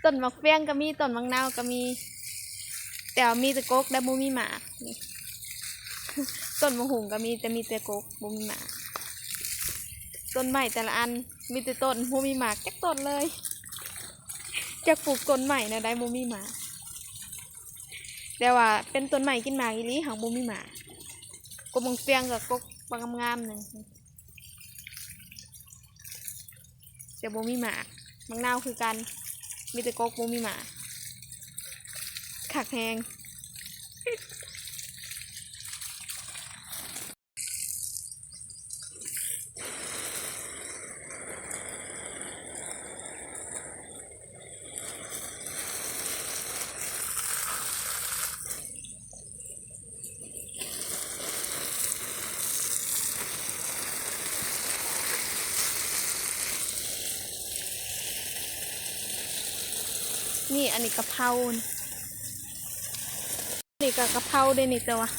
ຕົ້ນໝາກຟຽງກໍມີ ຕົ້ນໝາກນາວກໍມີ ແຕ່ວ່າມີແຕ່ກົກ ແລະ ບໍ່ມີໝາກ. ນີ້ ຕົ້ນໝາກຫຸ່ງກໍມີ ແຕ່ມີແຕ່ກົກ ບໍ່ມີໝາກ. ຕົ້ນໄມ້ແຕ່ລະອັນມີແຕ່ຕົ້ນ ບໍ່ມີໝາກຈັກຕົ້ນເລີຍ. ຈັກປູກຕົ້ນໄມ້ແນວໃດບໍ່ມີໝາກ. ແຕ່ວ່າເປັນຕົ້ນໄມ້ກິນໝາກອີ່ຫຼີ ຫາກບໍ່ມີໝາກ. ກົກໝາກຟຽງກໍກົກບັກງາມໆໜຶ່ງ ແຕ່ບໍ່ມີໝາກ. ໝາກນາວຄືກັນ ມີແຕ່ກົກ ບໍ່ມີໝາກ. ຄັກແຮງ. ນີ້ ອັນນີ້ກະເພົາ ນີ້ກະກະເພົາເດ້ນີ້ ແຕ່ວ່າ